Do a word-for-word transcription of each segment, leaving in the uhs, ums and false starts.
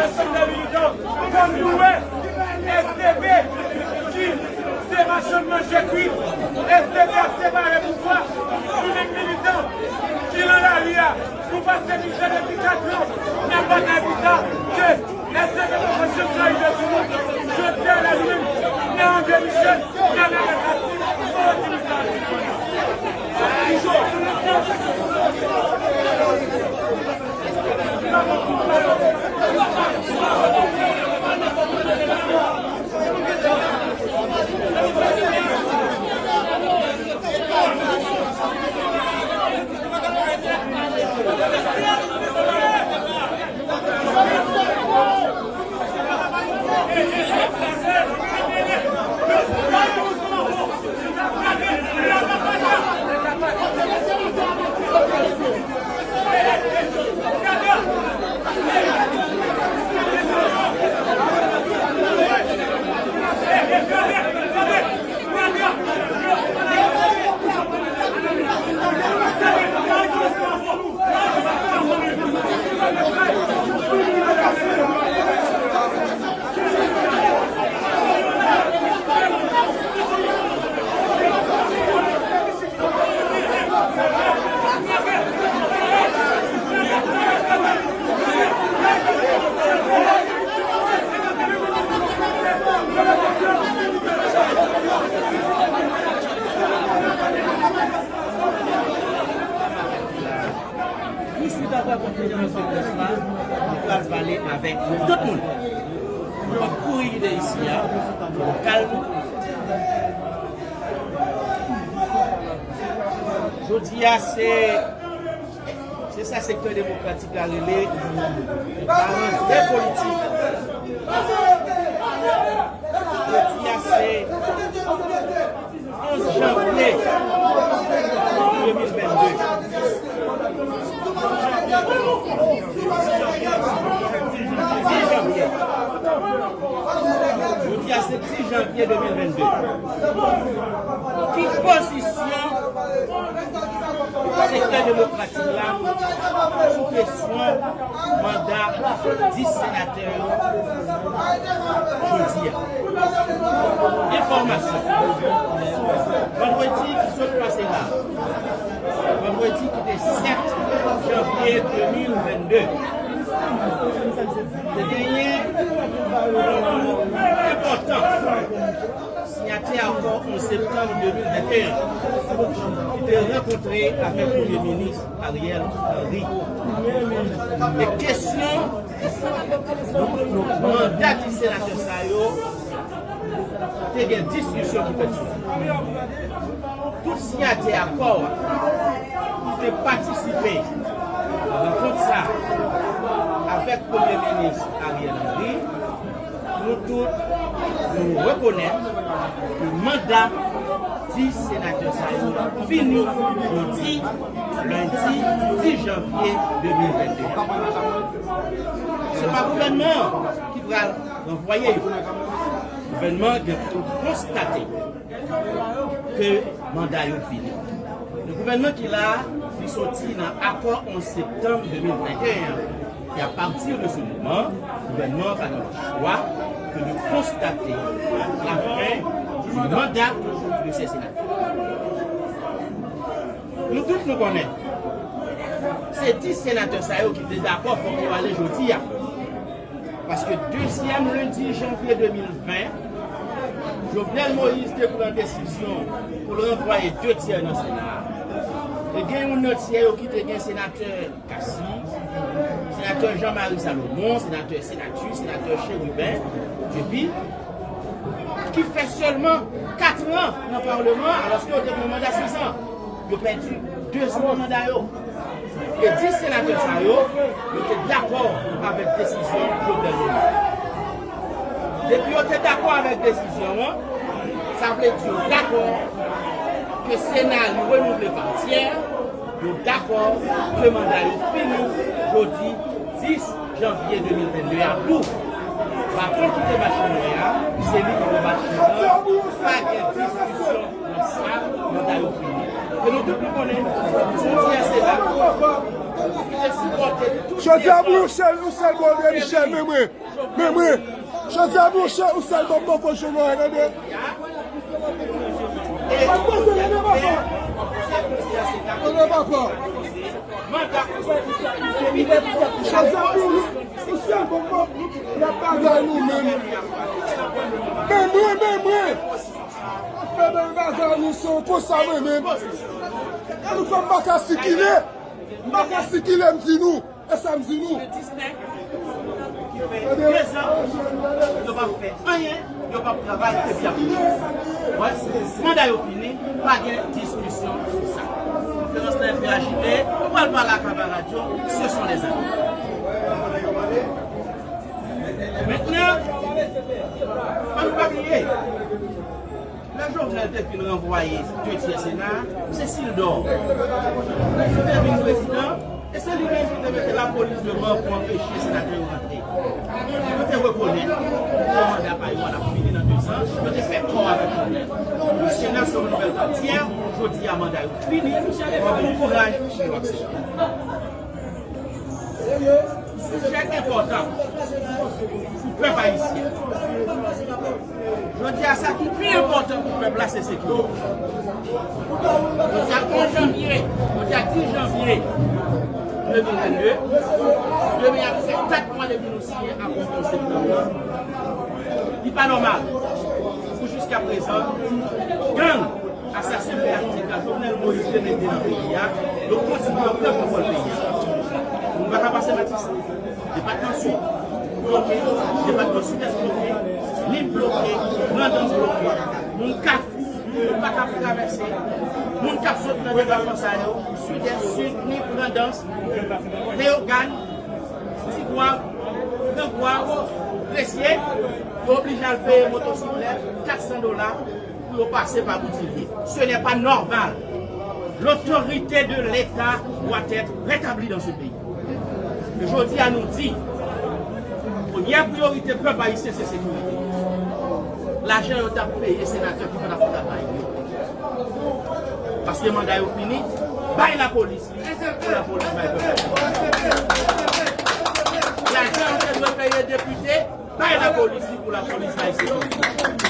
Ansanm de militan, kòm nou wè, S D P ki se machann manje kwit, S D P ap separe pouvwa. Nou menm militan ki nan lari a, nou pase mizè depi kat an, n ap batay pou sa, ke S D P pa janm ka rive sou nou. Jodi a la, nou menm, n a André Michel, n a Madan Kasim, fò yo di nou sa. Touswit apre konferans de près la, nou pral pale avèk tout moun. Nou p ap kouri kite isi a, nou kalm. Jodi a, se, se sa sektè demokratik la rele yon rante politik. Jodi a, se onz janvye de mil venn de. Dis janvye. Jodi a se dis janvye de mil venn de. Ki pozisyon sektè demokratik la sou kesyon manda dis senatè yo jodi a? Enfòmasyon. Vandredi ki sot pase la, vandredi ki te sèt janvye de mil venn de, te genyen yon enpòtan siyatè akò onz septanm de mil venn e en ki te rankontre avèk Premye Minis Ariel Henry. E kesyon manda dis senatè sa yo, te gen diskisyon ki fèt sou li. Tout siyatè akò a ki te patisipe nan rankont sa avèk Premye Minis Ariel Henry, nou tout, nou rekonèt ke manda dis senatè sa yo fini jodi, lendi dis janvye de mil venn de. Se pa gouvènman an ki pral ranvwaye yo. Gouvènman an gen pou konstate ke manda yo fini. Gouvènman ki la a, li soti nan akò onz septanm de mil venn e en an. E apati de se moman, gouvènman an pa nan lòt chwa ke de konstate la fen di manda de se senatè. Nou tout nou konnen, se dis senatè sa yo ki te dakò fòk yo ale jodi a. Paske dezyèm lendi janvye de mil venn, Jovenel Moïse te pran desizyon pou l ranvwaye de tyè nan Sena a. Te gen youn nan tiyè yo ki te gen senatè Cassy, senatè Jean Marie Salomon, senatè Senatus, senatè Chérubin, epi ki fè sèlman kat an nan palman, alòske yo te gen yon manda sis an. Yo pèdi de zan nan manda yo. E dis senatè sa yo, yo te dakò avèk desizyon Jovenel Moïse. Depi yo te dakò avèk desizyon an, sa vle di yo dakò ke Sena li renouvle pa tyè, yo dakò ke manda yo fini jodi dis janvye de mil vennde a tou. Baton ki te mache lwen a, se li ki te mache lwen. Pa gen diskisyon nan sa, manda yo fini. E nou tout nou konnen, se yon Sena ki te sipòte tout. Jodi a, pou yon sèl, yon sèl bò de Michel, men mwen. Men mwen, jodi a, yon sèl, yon sèl bò poko Jovenel, tande. Tande, papa. Jodi a, yon sèl bò poko, y ap bagay nou menm. Men mwen, men mwen. Fè bèl bagay nou, se yon konsa mwen menm. E nou fè m pa ka sikile. M pa ka sikile, m di nou. E sa m di nou. Yo p ap fè anyen, yo p ap travay epi ap mouri. Wè, manda yo fini, pa gen diskisyon sou sa. Konferans lan enpe ajite, nou pral pale ak kamarad yo, ce sont les actes. Mentnan, ann pa bliye, lè Jovenel te fin ranvwaye de tyè Sena a, se Sildor ki te vin prezidan, e se li menm ki te mete lapolis devan pou anpeche senatè yo rantre. Yo te rekonèt ke manda pa yo a ap fini nan de zan, yo te fè kò avèk Jovenel. Sena se yon nouvèl fwontyè, jodi a manda yo fini, bon kouraj pou yo aksepte. Sijè enpòtan pou pèp ayisyen. Jodi a, sa ki pi enpòtan pou pèp la, se sekirite. Jodi a, onz janvye, jodi a, dis janvye de mil vennde, demen ap fè kat mwa depi nou siyen akò septanm nan. Li pa nòmal pou jiskaprezan gang asasen fè atik la Jovenel Moïse te mete nan peyi a, yo kontinye ap pran kontwòl peyi a. Nou pa ka pase Matisan. Depatman Sid bloke, depatman Sidès bloke, Nip bloke, Grandans bloke. Moun Kafou, yo pa ka travèse. Moun k ap sot nan depatman sa yo, Sidès, Sid, Nip, Grandans, Leyogàn, Ti Gwav, Gran Gwav, Gresye, yo oblije al peye motosiklèt kat san dola pou yo pase pa Boutivye. Ce n'est pas normal. L'autorité de l'État doit être rétablie dans ce pays. E jodi a nou di, premyè priyorite pèp ayisyen se sekirite. Lajan yo t ap peye senatè ki pa t ap travay yo. Paske manda yo fini, bay lapolis li, pou lapolis bay pèp la. Lajan yo te dwe peye depite, bay lapolis li pou lapolis bay sekirite.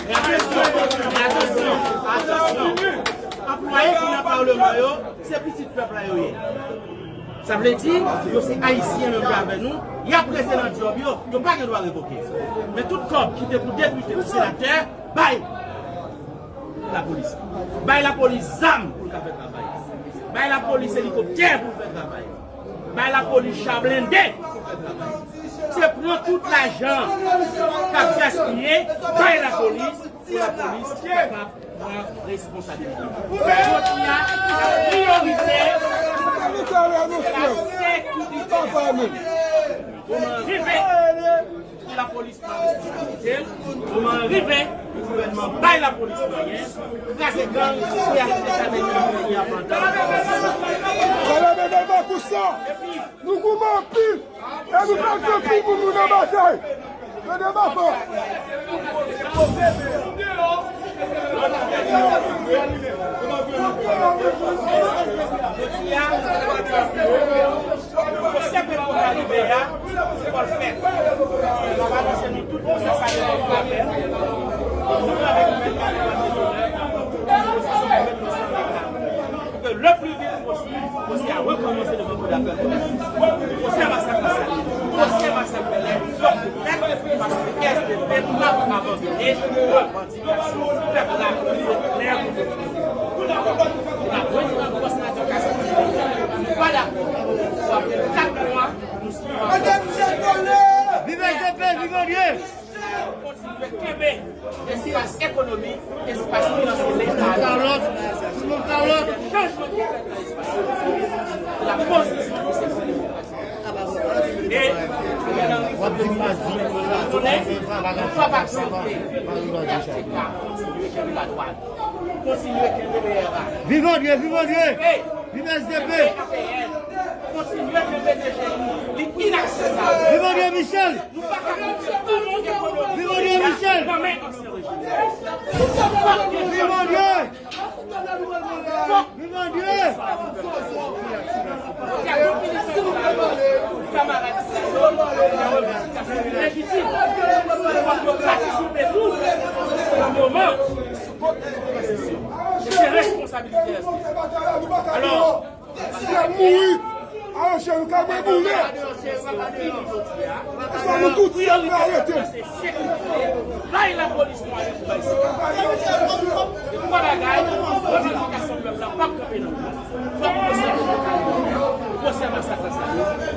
E atansyon, e atansyon, atansyon. Anplwaye ki nan palman yo, se pitit pèp la yo ye. Sa vle di, yo se ayisyen menm jan avè nou, y ap rete nan djòb yo, yo pa gen dwa revoke. Men tout kòb ki te pou depite ou senatè, bay lapolis. Bay lapolis zam pou l ka fè travay. Bay lapolis elikoptè pou l fè travay. Bay lapolis cha blende pou l fè travay. Se pran tout lajan k ap gaspiye, bay lapolis, pou lapolis kapab pran responsabilite. Jodi a, priyorite, se la sekirite. Moman an rive pou lapolis pran responsabilite l. Moman an rive pou gouvènman bay lapolis mwayen, kraze gang, pou y achte sa nèg yo nan peyi a pandan. Epi, nou goumen anpil. E nou pral fè pi pou nou nan batay. Tande papa. Pwosè pou l rive a, se pou l fèt. N ap anonse nou tout pwosè sa yo pou l fèt. Nou avèk gouvènman pou ke le pli vit posib, pwosè a rekòmanse devan kou dapèl. Pwosè masak Lasalin, pwosè masak Bèlè, fòk yo fèt, paske S D P p ap abandone revandikasyon pèp la, se klè pou tout moun. Pou n ap retounen ankò senatè Cassy, Posesyon pou seksyon demokratik. E, Ariel Henry, konnen, nou pa pa chanje. Kontinye kenbe la dwat. Kontinye kenbe meyè ba. Viv André, viv André! Viv S D P! Kontinye kenbe deje nou. Li inakseptab. Viv André Michel! Nou pa ka kontinye ekonomi. Viv André Michel! Nan men ansyen rejim. Viv André! Viv André! Kamarad, se yon revandikasyon ki lejitim. Fòk yo patisipe tou nan moman. Se responsabilite S D P. Alò, Si ap mouri, aranjè nou ka mwen boule. Sa nou tout, si ap arete m. Bay lapolis mwayen pou bay sekirite. E twa bagay, revandikasyon pèp la p ap kanpe nan men. Fòk nou sèvi pwosè masak la,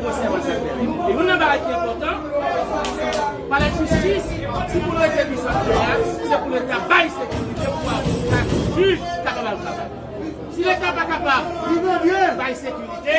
pwosè masak la. E youn nan bagay ki enpòtan, palè jistis, si pou l rete pi sa l ye a, se pou Leta bay sekirite pou avoka, jij, kapab al travay. Si Leta pa kapab bay sekirite,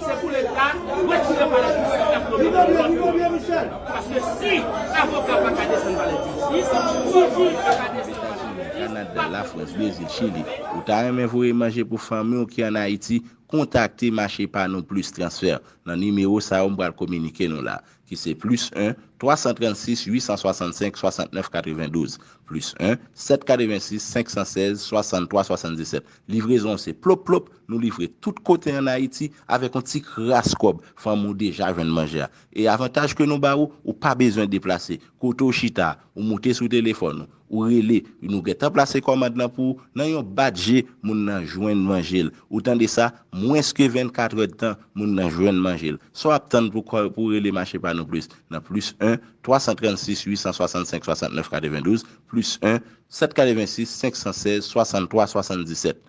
se pou Leta retire palè jistis la pou l mete yon lòt. Paske si avoka pa ka desann palè jistis, si jij pa ka desann palè jistis, Kanada, Lafrans, Brezil, Chili, ou ta renmen voye manje pou fanmi w ki ann Ayiti, kontakte Mache Pa Nou Plis Transfè nan nimewo sa yo m pral kominike nou la, ki se plis en, twa san trannsis, uit san swasannsenk, swasantnèf katrevendouz, plis en, sèt katrevensis, senk san sèz, swasanntwa, swasanndisèt. Livrezon se plop plop, nou livre tout kote ann Ayiti avèk yon ti kras kòb, fanmi w deja jwenn manje a. E avantaj ke nou ba ou, ou pa bezwen deplase. Kote w chita, ou moute sou telefòn ou, ou rele, nou gentan plase kòmand lan pou ou, nan yon bat je, moun nan jwenn manje l. Ou tande sa, mwens ke vennkat èdtan, moun nan jwenn manje l. Sa w ap tann pou, pou w rele Mache Pa Nou Plis nan plis en, twa san trannsis, uit san swasannsenk, swasantnèf katrevendouz, plis en, sèt katrevensis, senk san sèz, swasanntwa, swasanndisèt.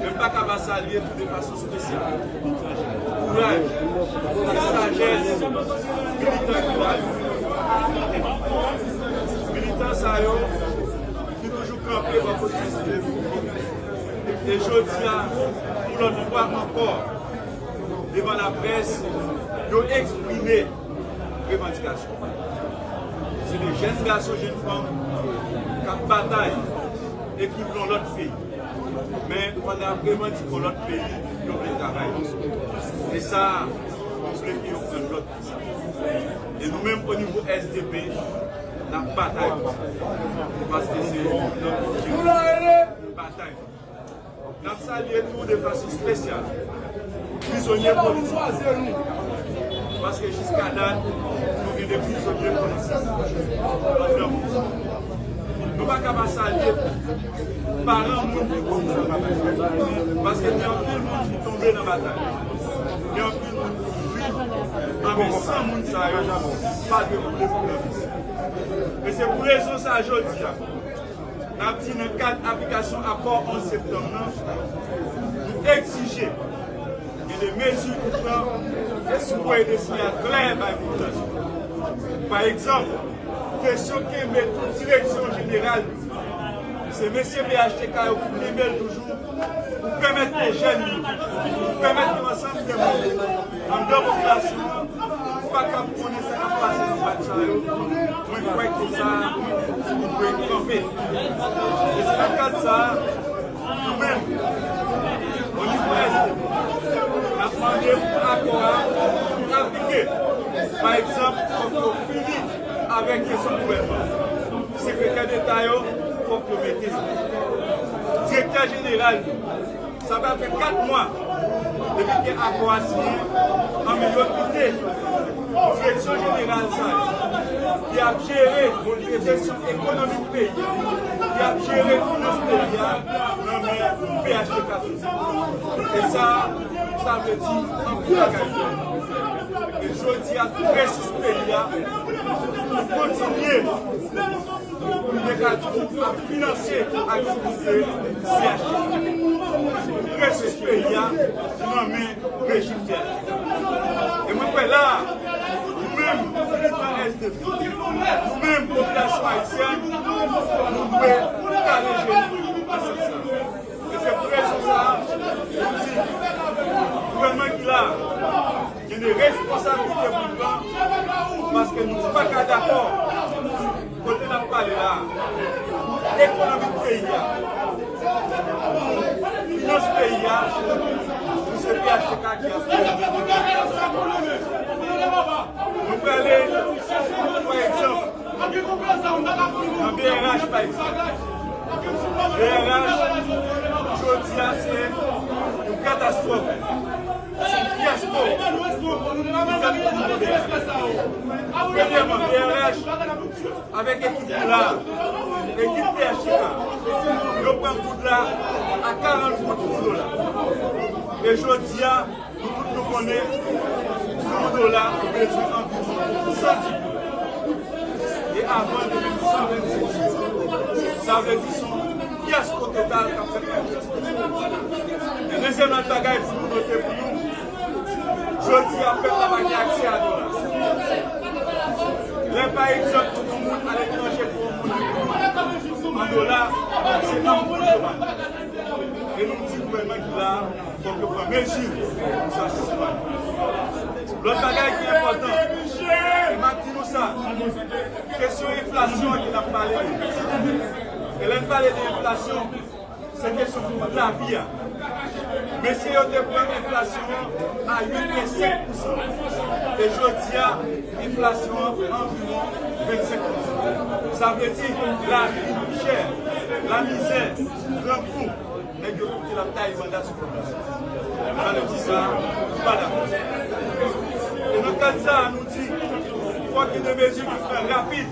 Men m pa ka pa salye nou de fason espesyal. Kouraj, sajès, militan ki la yo. Militan sa yo ki toujou kanpe bò kote Prezidan. E jodi a, pou lòt fwa ankò, devan laprès, yo eksprime revandikasyon. Se de jèn gason, jèn fanm k ap batay e ki vle yon lòt peyi. Men pandan y ap revandike yon lòt peyi, yo vle travay. E sa, nou vle ke yo pran lòt ki sa. E nou menm, o nivo S D P, n ap batay pou sa. Paske se yon lòt batay. N ap salye tou de fason espesyal prizonye politik. Paske jiska dat, nou gen de prizonye politik anndan prizon. Nou pa ka pa salye paran moun ki mouri nan batay. Paske gen anpil moun ki tonbe nan batay. Gen anpil moun ki mouri. Anben, san moun sa yo pa dwe koule pou granmesi. E se pou rezon sa a, jodi a, n ap di nan kad aplikasyon akò onz septanm nan, nou egzije gen de mezi ki pran pou voye de siyal klè bay popilasyon. Pa egzanp, kesyon kenbe tout direksyon jeneral, se mesye P H T K yo pou kenbe l toujou, pou pèmèt ke jèn yo, pou pèmèt yon ansanm de moun anndan popilasyon an pa ka konnen sa k ap pase nan bat sa yo, mwen kwè ke sa, nou dwe kanpe. E se nan kad sa a, nou menm, o nivo S D P, n ap mande pou akò a aplike. Pa egzanp, fòk yo fini avèk kesyon gouvènman. Sekretè Deta yo, fòk yo mete yo. Direktè jeneral yo, sa va fè kat mwa depi ke akò a siyen, anben yo kite direksyon jeneral sa yo, ki ap jere kesyon ekonomik peyi a, ki ap jere finans peyi a, nan men P H T K. E sa, sa vle di anpil bagay. E jodi a, tout resous peyi a, nou kontinye pou mekanism ap finanse aktivite C H T. Resous peyi a nan men rejim T L F. E mwen kwè la a, nou menm, Prezidan S D P, nou menm, popilasyon ayisyèn, nou dwe kale jenou ansanm sa. E se pou rezon sa a, nou di, gouvènman ki la a, gen de responsablite pou l pran, paske nou pa ka dakò, kote n ap pale la a, ekonomi peyi a, finans peyi a, nou se P H T K ki ap fè. Nou prale, pa egzanp, nan B R H, pa egzanp. B R H, jodi a, se yon katastwòf. Se yon fyasko. Premyèman, B R H, avèk ekip li la, ekip P H T K, yo pran goud la a karant goud pou dola. E jodi a, nou tout nou konnen, yon dola bezwen anviwon san dis goud. E avan, te gen san vennsis goud. Sa vle di se yon fyasko total k ap fèt nan Ayiti. E dezyèm lòt bagay pou nou note pou nou, jodi a, pèp la pa gen aksè a dola. Lè, pa egzanp, pou yon moun aletranje, pou yon moun an dola, se yon moun yo ba. E nou di gouvènman ki la a, fòk yo pran mezi pou sa sispann. Lòt bagay ki enpòtan, e m ap di nou sa, kesyon enflasyon an ke n ap pale de. E lè n pale de enflasyon, se kesyon pou lavi a. Mesye yo te pran enflasyon an a uit pwen senk pousan. E jodi a, enflasyon an anviwon vennsenk pousan. Sa vle di, lavi chè, lamizè, grangou, nèg yo kite l ap taye banda sou popilasyon. Sa vle di sa, nou pa dakò. E nan kad sa a, nou di, fòk gen de mezi ki pran rapid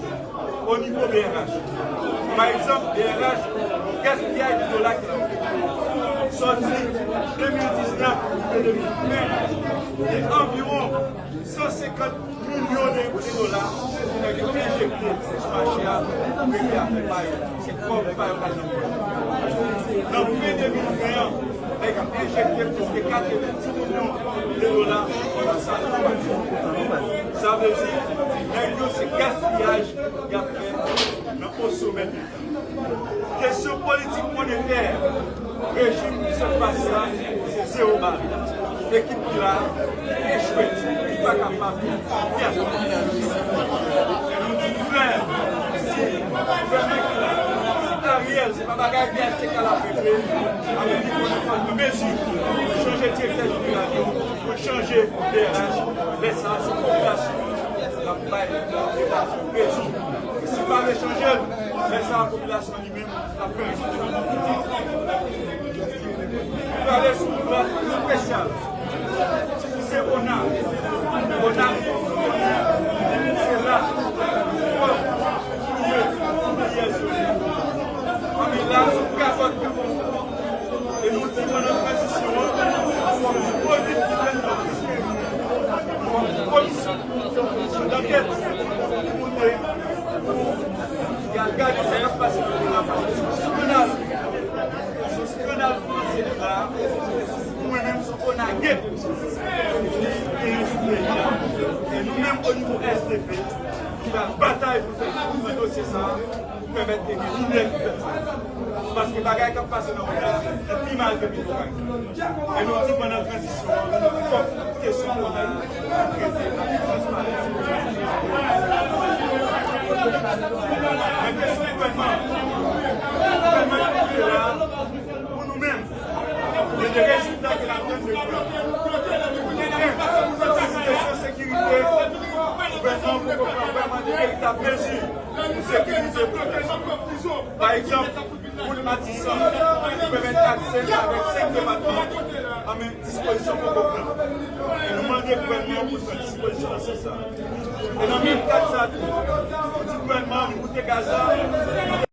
o nivo B R H. Pa egzanp, B R H, gaspiyaj de dola ki nan peyi. Sòti de mil diznèf rive de mil ven, gen anviwon san senkant milyon de, de dola nèg yo enjekte sou mache a pou regle afè pa yo. Se kòb pa yo k al nan pòch. Nan fen de mil ven an, nèg ap enjekte plis ke katrevenndis milyon de dola nan sal. Sa vle di, nèg yo se gaspiyaj y ap fè nan o somè de Kesyon politik monetè, rejim ki sot pase a, se zewo bal. Ekip ki la a, echwe, li pa kapab fè. Nou di klè, si gouvènman ki la, si Ariel, se pa bagay P H T K l ap regle, anben li konnen fòk pran mezi pou chanje direktè jeneral yo, pou chanje P R H, lè sa a, se popilasyon l ap bay rezon. E si pa vle chanje l, lè sa a, popilasyon li menm, l ap pran responsabilite. Prale sou yon plas espesyal. Se ona. Ona, se la. Fòk nou ye, nou ye sou li. Anben la, sou kazòt ke bon. E nou di pandan tranzisyon an, fòk nou pwodui gouvènman. Fòk nou komisyon dankèt pou moute, pou y al gade sa k ap pase nan peyi a. Se yon skandal. Se yon skandal finansyè ki la a. Pou mwen menm, se yon onagèt ki genyen sou peyi a. E nou menm, o nivo S D P, nou pral batay pou fè, pou fè dosye sa a. Pèmèt ke gen lidè ki fè sa. Paske bagay k ap pase nan peyi a, li pi mal ke Petwokay. E nou di pandan tranzisyon an, fòk kesyon ona trete avèk transparans. Men kesyon gouvènman, gouvènman ki la pou nou menm, gen de rezilta ke n ap tann de gouvènman. Kesyon sekirite, gouvènman poko pran vrèman de veritab mezi pou sekirize popilasyon. Pa egzanp, wout Matisan, ki pèmèt akse avèk senk depatman, anben, dispozisyon poko pran. E nou mande gouvènman an pou l pran dispozisyon nan sans sa a. E nan menm kad sa a tou, nou di gouvènman an, li moute gaz la,